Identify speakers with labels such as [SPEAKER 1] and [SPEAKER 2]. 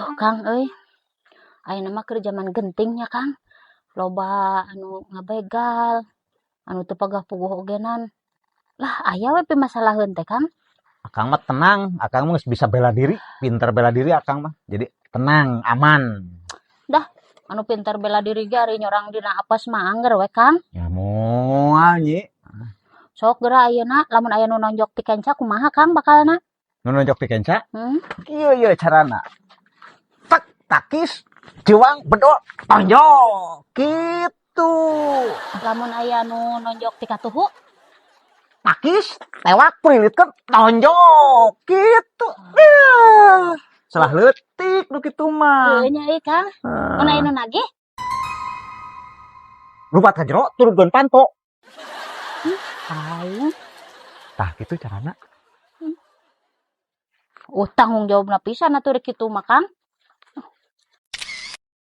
[SPEAKER 1] Duh, Kang euy. Ayeuna mah keur jaman genting nya, Kang. Loba anu ngabegal, anu teu pagah puguh ogenan. Lah, aya we pimasalaheun teh, Kang.
[SPEAKER 2] Akang mah tenang, Akang mah geus bisa bela diri, pinter bela diri Akang mah. Jadi tenang, aman.
[SPEAKER 1] Dah, anu pinter bela diri ge ari nyorang dina apes mah angger we, Kang.
[SPEAKER 2] Ya moal, Nyi.
[SPEAKER 1] Sok geura ayeuna lamun aya nu nonjok ti kenca kumaha, Kang, bakalna?
[SPEAKER 2] Nu nonjok ti kenca?
[SPEAKER 1] Hmm?
[SPEAKER 2] Kieu ieu carana. Tek, takis, cuang, bedol, tonjok. Gitu.
[SPEAKER 1] Lamun aya nu nonjok ti katuhu?
[SPEAKER 2] Takis, tewak, prilitkeun, tonjok. Gitu. Eh, salah leutik nu kitu mah.
[SPEAKER 1] Heueuh nya euy, Kang. Mun aya nu nagih?
[SPEAKER 2] Lumpat ka jero, turunkeun panto.
[SPEAKER 1] Aing.
[SPEAKER 2] Tah, kitu carana.
[SPEAKER 1] Tanggung jawabna pisan atuh rek kitu mah, Kang.